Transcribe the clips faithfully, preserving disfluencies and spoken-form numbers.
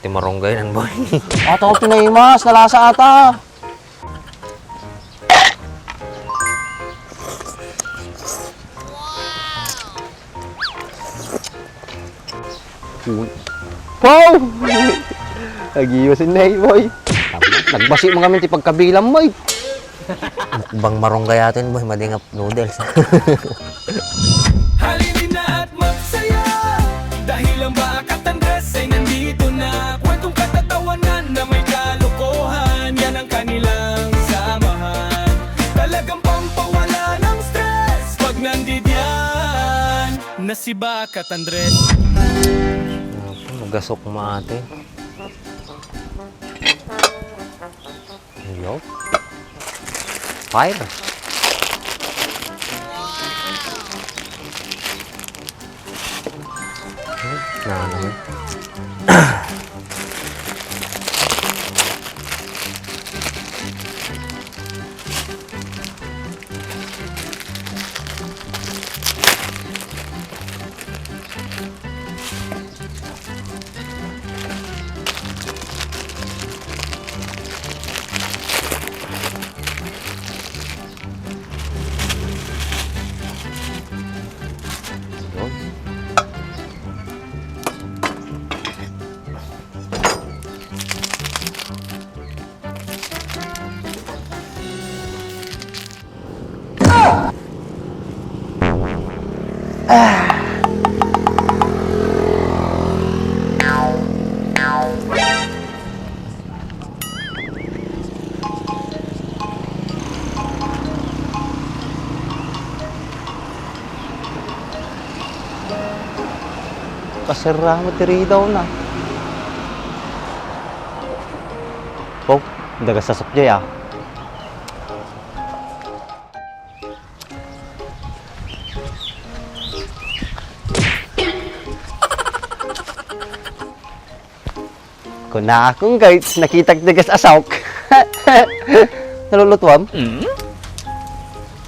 Ti marunggay nan, boy. Ato, tinaimas, nalasa ata. Uy. Pow! Agiyo si Nay, boy. Nagbasi man kami ti pagkabilang mo, eh. Mukbang marunggay atin, boy, madi nga noodles. Halina at magsaya dahil ang Bakat Andres ay nandito na. Kwentong katatawanan na may kalokohan, yan ang kanilang samahan. Talagang pampawala ng stress pag nandidiyan na si Bakat Andres. Magasok mo ate. Yo. Fire. Hmm, na naman. Kasera mo ti ridaw na. Oh, daga sasakjay ah. Kunakon guys, nakitak ti gas asok. Nalulutuam? Mm.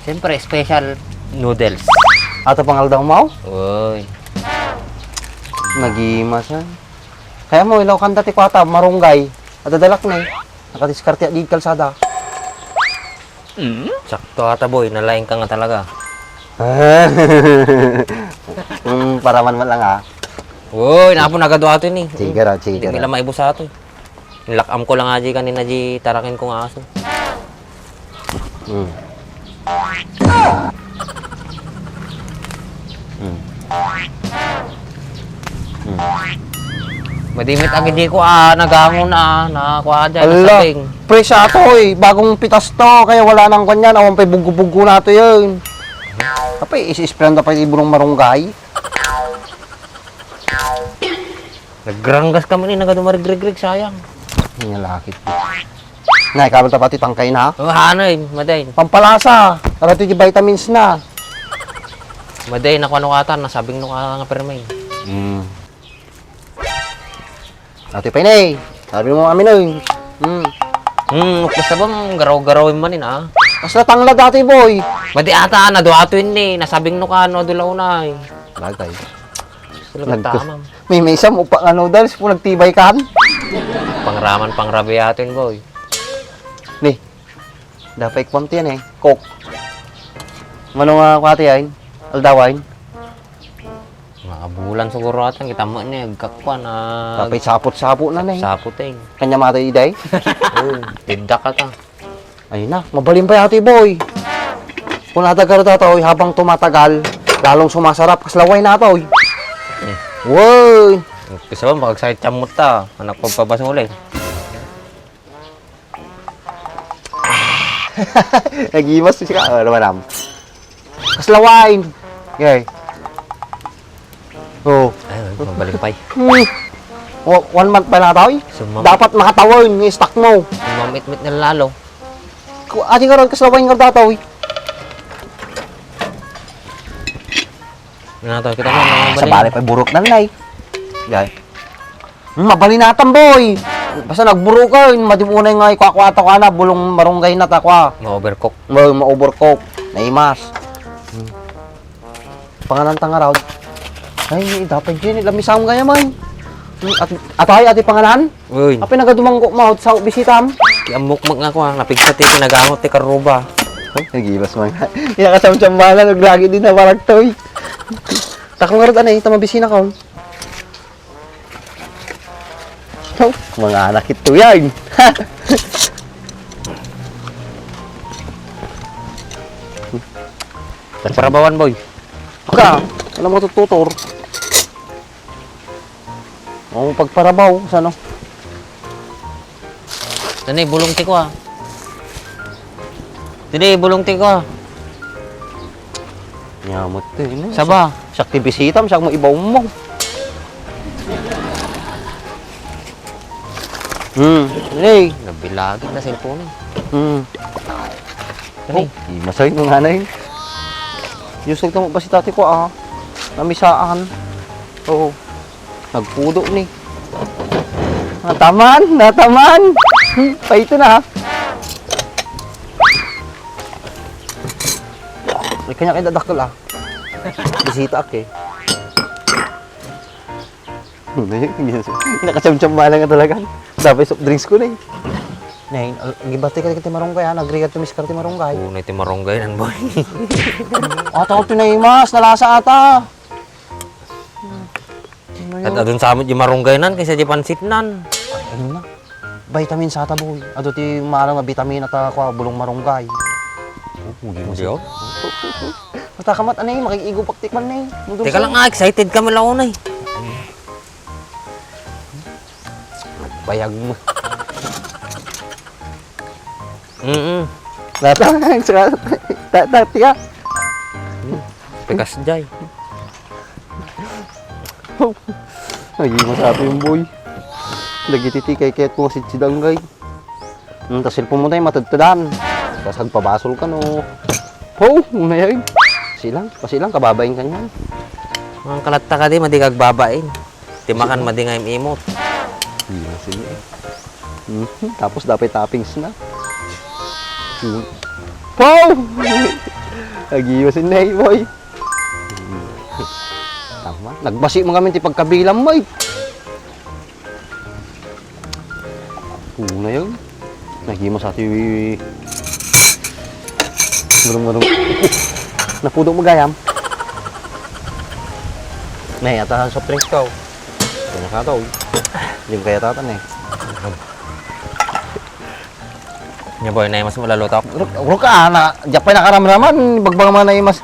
Siyempre, special noodles. Ato pang aldaw mo? Uy. Nagimasan. Kaya mo, ilaw kanta ti kuata, marunggay. Adadalak ni. Nakadiskarte di kalsada. Mm? Sakto ata, boy. Nalaing ka nga talaga. Mm, para man man lang, ah. Uy, napo nagadu ato ini. Sige ra, sige ra. Hindi lang maibus ato. Nilakam ko lang aja kanina di tarakin kong aso. Mm. Mm. Mm. Madimit agi di ko, ah, nagangon, ah, na kuha dyan, ala, nasabing. Fresh ato, eh. Bagong pitas to, kaya wala nang kanyan. Awan pa'y bugo-bugo na to yun. Kapay, isi-sprayan da pa yung ibunong marunggay. Nagranggas kami ni, nagadu marigrigreg, sayang. Ang lakit. Nay, kabel ta pati tangkay na, ha? Oh, hanoy, maday. Pampalasa. Para ito yung vitamins na. Maday, nakuha no katan, nasabing no ka nga permi. Hmm. Ate pa ini. Sabi mo amin, oy. Hmm. Hmm, basta bang garaw-garaw yung manin, ah. Mas natangla dati, boy. Maday ata, na, do ato ini. Nasabing no ka, no, do launay. Bagay. Talaga nagkus-, tama. May, may isang upa nga noodles, kung nagtibay kan. Pangraman, pangrabe atin, boy. Ni, dapat ikwan ti yan eh. Coke. Mano nga kwati yan? Aldawan? Mga bulan siguro atan, kita mo ni, agkakwan, ah. Dapat sapot-sapot na na eh. Sapot eh. Kanya mata iday? Oo, tindak ata. Ayun na, mabalin pa yata, boy. Kung natagal data, oy, habang tumatagal, lalong sumasarap, kaslaway na ata, oy. Eh. Woy! Gusto mo, makagsakit tiyan mo ta. Anak, pagpabasol eh. Nagimas siya. Ano ba nam? Kaslaway! Okay. Oh. Ay, mabalin pa eh. Hmm. Wa-, one month pa na tayo eh. Sumam- Dapat makatawa yun, yung stock mo. Sumamitmit na lalo. Ku-, ati nga ron, kaslaway nga dataw eh. Ano to? Kita mo, ah, mabalin. Sa bali pa, burok na na eh. Yan. Hmm, mabalin na tan, boy. Basta nagburok ka, yung madi mo na yung nga ikuakuata ka na, bulong marunggay na ta, kwa. Ma-overcook. Ma-, ma-overcook. Naimas. Hmm. Pangalan ta nga raw. Ay, dapat yun, lamisam kaya man. Hmm, at, atay, ati panganan? Uy. Apay nagadumangko mo, sa bisitam? Ti ammok mak nga ko, ah. Napigsa ti pinagamot ti karruba. Ay, nagibas man. Pinakasamsambalan, naglagi din na baragtoy. Takang ngarud, anay, ita mabisina ka, oh. Oh, mga anak ito yan. Parabawan, boy. Ka, alam mo tututor. Ang pagparabaw, sano? Tani, bulong ti ko, ah. Tani, bulong ti ko, ah. Nyamot to, eh, no? Saba. Siak ti bisitam, siak mo ibaw mo. Hmm, tani. Nabilagit na cellphone. Hmm. Tani. Oh, di masay no nga na yun. Yusag tamo ba si tati ko, ah? Namisaan. Oo. Nagpudo ni. Nataman! Nataman! Hmm, paito na, ha? May kanya kayo dadakkel, ah. Bisita ak, eh. Nakachamcham lang nga talaga. Dapat soft drinks ko na, eh. Nay, al-, gibati ka ti marunggay, ha? Nagrigat ti miskar ti marunggay. Oo, na ti marunggay nan, boy. Ata ko tinaimas, nalasa ata. Ano yun? At adun sa amin di marunggay nan, kaysa di pansit nan. Ay, ano na? Vitamin sa ta, boy. Adu ti maaram nga vitamin at, ah, kwa, bulong marunggay. Oh, hindi mo siya? Basta ka mat, anay, makikigo paktikman na eh. Teka lang, ah, excited kami launay. Bayag mo. Mm-mm. Tata, ta, ta, tika. Pikas jay. Ay, masabi yung boy. Lagi titi kay kaya tuwa si Chidanggay. Hmm, tas cellphone mo tayo, matadtadan. Tas agpabasol ka, no? Ho! Una yan. Pasilang, pasilang, kababain ka niyan. Ang kalatta ka di, madi kagbabain. Timakan, madi nga imimot. Iya, sige. Mhm, tapos dapat toppings na. Hmm. Ho! Agiwasin na, eh, boy. Tama. Nagbasi mo kami ti pagkabilang mo, eh. Puno na yun. Nagimo sa ti marunong-marunong. Napudok mo gayam. Nay, ata soft drinks ka, oh. Kanya ka to, oh. Hindi mo kaya tatan, eh. Nya, boy, naimas mo lalutok. Urok, urok ka, na, diyak pa'y nakaramraman, bagbang man naimas.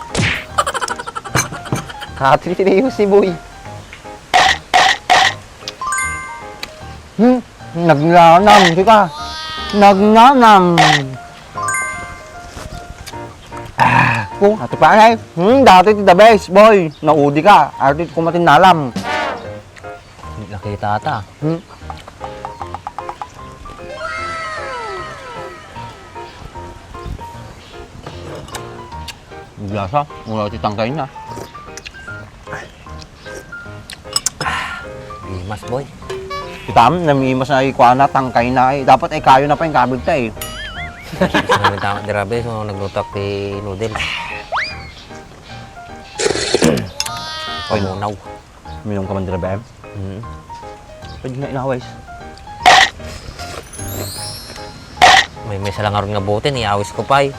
Hati, tinaimas ni boy. Hmm, nagnanam, di ka. Nagnanam. Ah, oh, ato pa, ay. Hmm, dati ti the best, boy. Naudi ka. Arte ko matin nalam. Nakita ta. Hmm. Lasa, mula ti tangkay na. Imas, boy. Kitam, namimas na ikuana, tangkay na, eh. Dapat ay kayo na pa yung kabig ta, eh. Gusto namin tama, grabe, so nagluto ak ti noodles. Pamunaw. Minum ka man dira, Bem? Mm. Pwede na inawis. May, may salangaron nga bote, ni awis ko pa'y.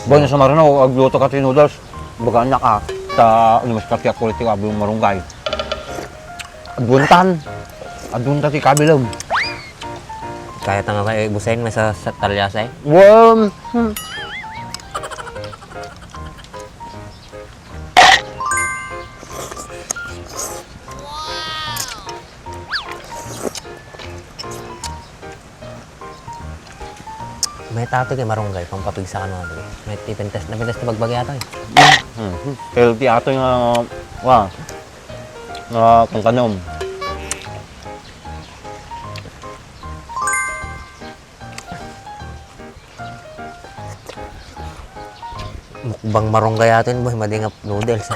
Boy, na sa marino, agluto ka ti noodles. Baga anak, ah. Ta, ano, mas kati ako ulit, kabilog marunggay. Aduntan. Adunta ti kabilog. Kaya ta nga kayo, ibuseng na sa, sa talyas, eh. Worm. Hmm. May tato kay marunggay, pang papigsa ka naman. May tipintas, napintas na bagbagi ato eh. Hmm. Healthy ato nga, wa, nga pangkanom. Mukbang marunggay atin, boy, madi nga noodles.